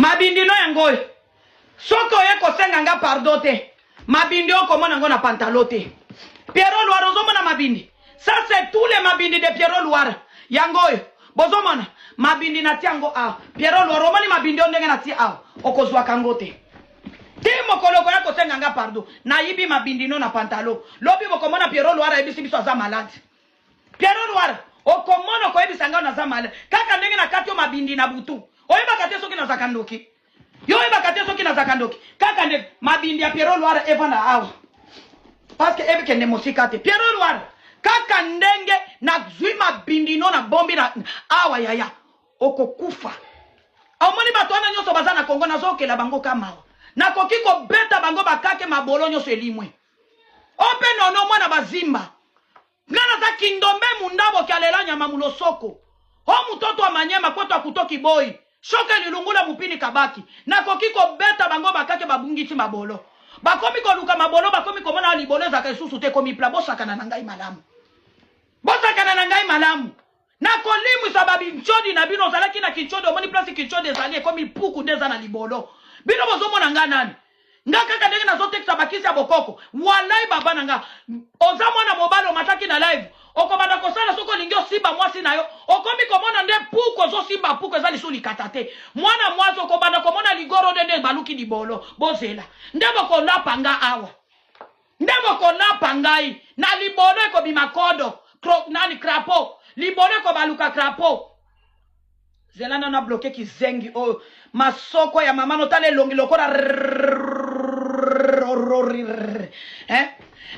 Mabindi no yango oyo. Soki oye kosenga nga pardon te, mabindi okomona ngo na pantalon te. Pierrot Luara ozomona mabindi? Ça c'est tous les mabindi de Pierrot Luara. Yango oyo. Bozomona mabindi na tia ngo awa. Pierrot Luara omoni mabindi oyo ndenge na tia awa. Okozwaka ngo te. Ti mokolo okoya kosenga nga pardon. Nayibi mabindi no na pantalon. Lobi bokomona Pierrot Luara ayebisi biso aza malade. Pierrot Luara okomona okoyebisa nga naza malade. Kaka ndenge na kati yo mabindi na butu. Oyebaka te soki nazaka ndoki. Yo oyebaka te soki nazaka ndoki. Kaka nde mabindi ya Pierrot Luara evanda awa. Parce que ebikende mosika te. Pierrot Luara kaka ndenge nazwi mabindi no na bombi na awa yaya okokufa. Omoni bato wana nyonso baza na Congo nazokela bango ka mawa. Nakoki kobeta bango bakake mabolo nyonso elimwe. Ope nono mwana bazimba. Nga naza kindombe mundabo kialela nyama mulosoko. O mutoto wa manyema kwetu akutoki boyi. Shoke lilungula mupini kabaki. Nakoki kobeta bango bakake babungisi mabolo. Bakomi koluka mabolo bakomi komona libolo ezaka lisusu te ekomi pla bosakana na ngai malamu. Bosakana na ngai malamu. Nakolimwisa ba binchodi na bino ozalaki na kinchodi omoni place kinchodi ezali ekomi puku nde eza na libolo bino bozomona nga nani nga kaka ndenge nazotekisa bakisi ya bokoko walai baba na nga oza mwana mobali omataki na live okobanda kosala soki olingi osimba mwasi na yo okomi komona nde puku ozosimba puku eza lisusu likata te mwana mwasi okobanda komona ligoro nde nde baluki libolo bozela nde bokolapa nga awa nde bokolapa ngai na libolo ekobima kodo Cro, nani crapaud libolo ekobaluka crapaud zela nano abloke kizengi oyo masoko ya mama notala elongi lokola eh?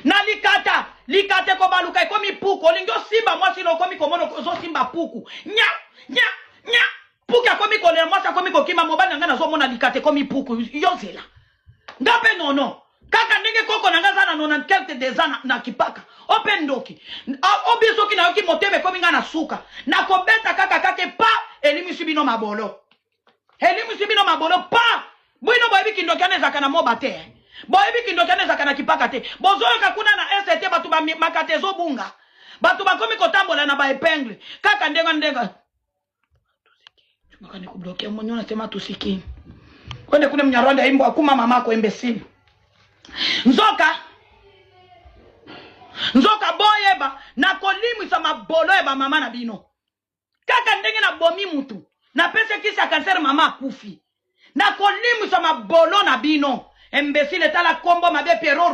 na likata likata ekobaluka ekomi puku olingi osimba mwasi na okomi komona ozosimba puku nya nya nya puku akomi kolela mwasi akomi kokima mobali na ngai nazomona likata ekomi puku yo zela nga mpe nono kaka ndenge koko na nga aza na 90 quelque des ans na, na kipaka o mpe ndoki obi soki nayoki motema ekomi nga na suka nakobeta kaka kake pa elimisi bino mabolo elimisi bino mabolo pa bino boyebi kindoki wana ezalaka na moba te eh. boyebi kindoki wana ezalaka na kipaka te bozoyoka kuna na este te bato makata ezobunga bato bakomi kotambola na baepingle kaka ndenge ndenge Makani kublokia mwenye unasema tusikii. Kwende kule Mnyarwanda imbwa kuma mamako imbesili. Nzoka nzoka boyeba nakolimwisa mabolo ya bamama na bino kaka ndenge nabomi mutu napesi kisi ya kanser mama akufi nakolimwisa mabolo na bino imbesile tala kombo mabe piero.